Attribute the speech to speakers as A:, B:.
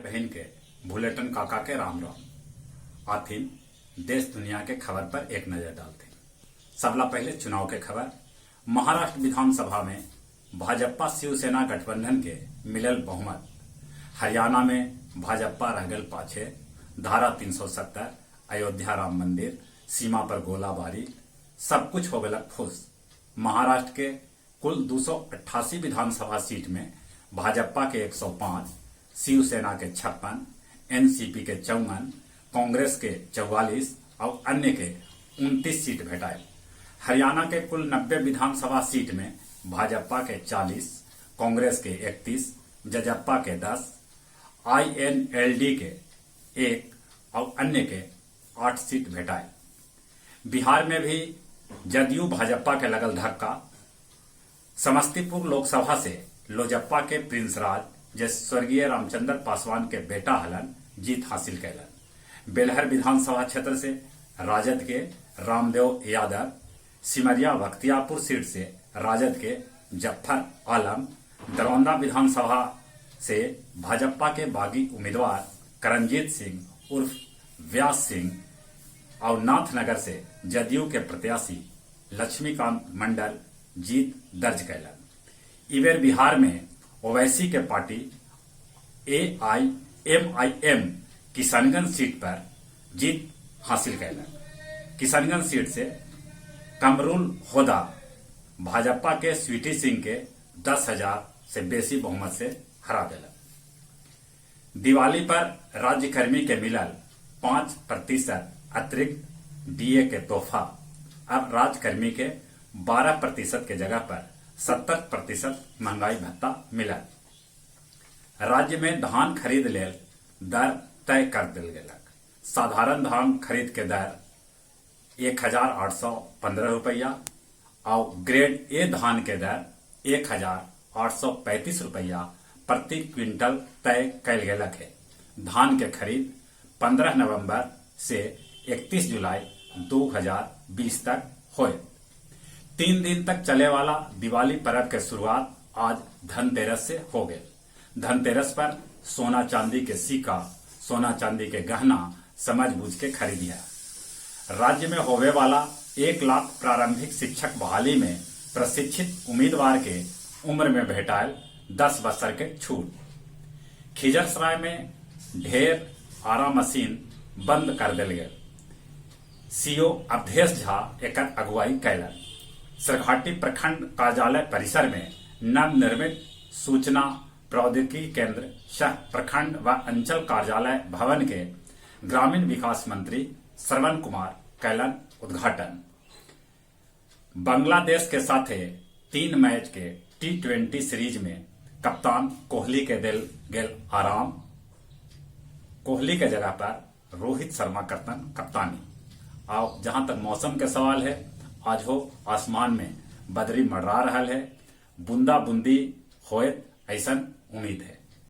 A: बहन के भुलेटन काका के राम राम। आथिन देश दुनिया के खबर पर एक नजर डालते। सबला पहले चुनाव के खबर। महाराष्ट्र विधानसभा में भाजपा शिवसेना गठबंधन के मिलल बहुमत। हरियाणा में भाजपा रह गल पाछे। धारा 370, अयोध्या राम मंदिर, सीमा पर गोलाबारी, सब कुछ हो गलक फुस। महाराष्ट्र के कुल 288 विधानसभा सीट में भाजपा के 105, शिवसेना के 56, एनसीपी के 54, कांग्रेस के 44 और अन्य के 29 सीट भेटायल। हरियाणा के कुल 90 विधानसभा सीट में भाजपा के 40, कांग्रेस के 31, जजपा के 10, आईएनएलडी के 1 और अन्य के 8 सीट भेटायल। बिहार में भी जदयू भाजपा के लगल धक्का। समस्तीपुर लोकसभा से लोजपा के प्रिंस राज, जे स्वर्गीय रामचंद्र पासवान के बेटा हलन, जीत हासिल कैलन। बेलहर विधानसभा क्षेत्र से राजद के रामदेव यादव, सिमरिया बख्तियारपुर सीट से राजद के जफ्फर आलम, दरौंदा विधानसभा से भाजपा के बागी उम्मीदवार करणजीत सिंह उर्फ व्यास सिंह और नाथनगर से जदयू के प्रत्याशी लक्ष्मीकांत मंडल जीत दर्ज कैलन। इबेर बिहार में ओवैसी के पार्टी एआईएमआईएम किशनगंज सीट पर जीत हासिल कैलन। किशनगंज सीट से कमरुल होदा भाजपा के स्वीटी सिंह के 10,000 से बेसी बहुमत से हरा देलन। दिवाली पर राज्यकर्मी के मिलल 5% अतिरिक्त डीए के तोहफा। अब राज्यकर्मी के 12% के जगह पर 70% महंगाई भत्ता मिलल। राज्य में धान खरीद लेल दर तय कर दिल गेलक। साधारण धान खरीद के दर 1815 रुपया और ग्रेड ए धान के दर 1835 रुपया प्रति क्विंटल तय कैल गेलक है। धान के खरीद 15 नवंबर से 31 जुलाई 2020 तक होए। 3 दिन तक चले वाला दिवाली पर्व के शुरुआत आज धनतेरस से हो गए। धनतेरस पर सोना चांदी के सिक्का, सोना चांदी के गहना समझ बूझ के खरीदिया। राज्य में होवे वाला 1 लाख प्रारंभिक शिक्षक बहाली में प्रशिक्षित उम्मीदवार के उम्र में भेटायल 10 बछर के छूट। खिजरसराय में ढेर आरा मशीन बंद कर दिल गेल। सीओ अवधेश झा एकर अगुवाई कैलन। सरघाटी प्रखंड कार्यालय परिसर में नवनिर्मित सूचना प्रौद्योगिकी केंद्र सह प्रखंड व अंचल कार्यालय भवन के ग्रामीण विकास मंत्री श्रवण कुमार कैलन उद्घाटन। बांग्लादेश के साथे 3 मैच के टी20 सीरीज में कप्तान कोहली के दिल गेल आराम। कोहली के जगह पर रोहित शर्मा करतन कप्तानी। और जहां तक मौसम के सवाल है, आज हो आसमान में बदरी मंडरा रहा है, बूंदा बूंदी होए ऐसा उम्मीद है।